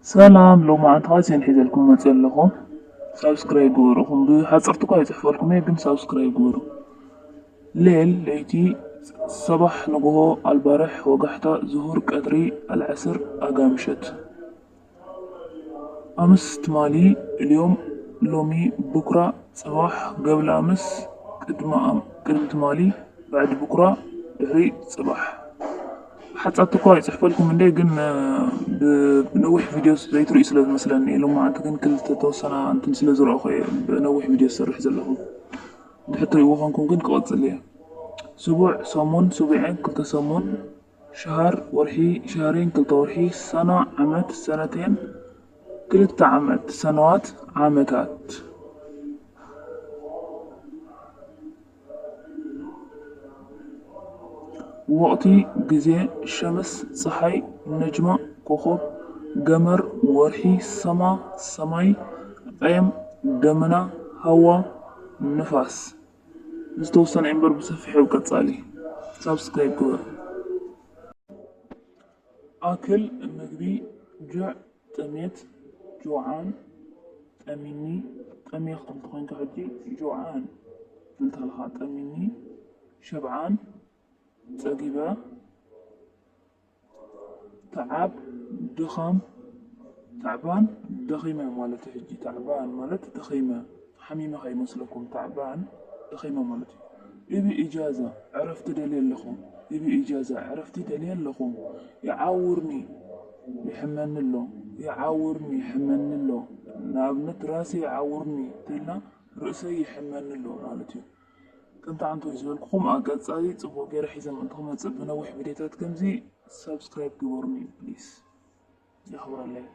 ሰላም፣ ሎማዓንቲ ካሴን ሒዘልኩም መፅእ ኣለኹ። ሳብስክራይብ ግበሩ። ኹም ብሓፀርቲ እኳ ይፅሕፈልኩም እየ፣ ግን ሳብስክራይብ ግበሩ። ሌል፣ ለይቲ፣ ሰባሕ፣ ንግሆ፣ ኣልባርሕ፣ ወጋሕታ፣ ዝሁር፣ ቀትሪ፣ ኣልዓስር፣ ኣጋ ምሸት። ኣምስ፣ ትማሊ፣ እልዮም፣ ሎሚ፣ ብኩራ፣ ጽባሕ፣ ገብለ ኣምስ፣ ቅድሚ ኣም-፣ ቅድሚ ትማሊ፣ ባዕዲ ብኩራ፣ ድሕሪ ጽባሕ። ሓጻት እኳ ይጽሕፈልኩም እንደ ግን፣ እ፣ ብ-፣ ብነዊሕ ቪድዮ ዘይትርእዩ ስለ ዝመስለኒ፣ ሎማዓንቲ ግን ክልተ ተወሰና እንትን ስለ ዝረእኹ እየ ብነዊሕ ቪድዮ ዝሰርሕ ዘለኹ። ድሕር ትርእይዎ ኾንኩም ግን ክቐጽል እየ። ስቡዕ፣ ሰሙን፣ ስቡዔን፣ ክልተ ሰሙን፣ ሸሃር፣ ወርሒ፣ ሸሃሬን፣ ክልተ ወርሒ፣ ሰና፣ ዓመት፣ ሰነቴን፣ ክልተ ዓመት፣ ሰነዋት፣ ዓመታት። ወቕቲ፣ ግዜ፣ ሸምስ፣ ጸሓይ፣ ነጅማ፣ ኮኾብ፣ ገመር፣ ወርሒ፣ ሰማ፣ ሰማይ፣ ቐየም፣ ደመና፣ ሃዋ፣ ንፋስ። ዝተወሰነ እምበር ብሰፊሑ ኣብ ቀጻሊ። ሳብስክራይብ ግበር። ኣክል፣ ምግቢ፣ ጁዕ፣ ጥሜት፣ ጁዓን፣ ጠሚኒ፣ ጠሜ ክትብል ተኾይንካ ሕጂ ጁዓን ትብል ተለኻ ጠሚኒ፣ ሸብዓን፣ ጸጊበ፣ ተዓብ፣ ድኻም፣ ታዕባን፣ ደኺመ ማለት እዩ። ሕጂ ታዕባን ማለት ደኺመ፣ ሓሚመ ከይመስለኩም፣ ታዕባን ደኺመ ማለት እዩ። እቢ ኢጃዛ፣ ዕረፍቲ ደልየ ኣለኹ። እቢ ኢጃዛ፣ ዕረፍቲ ደልየ ኣለኹ። ይዓውርኒ፣ ይሕመኒ ኣሎ። ይዓውርኒ፣ ይሕመኒ ኣሎ። ንኣብነት ራሴ ይዓውርኒ እንተልና ርእሰይ ይሕመኒ ኣሎ ማለት እዩ። ከምቲ ዓንቶይ ዝበልኩኹም ኣብ ቀጻሊ ጽቡቕ ገይረ ሒዘ ምእንቲ ክመጽእ ብነዊሕ ቪድዮታት ከምዚ ሳብስክራይብ ግበሩኒ ፕሊስ። የኽብረለይ።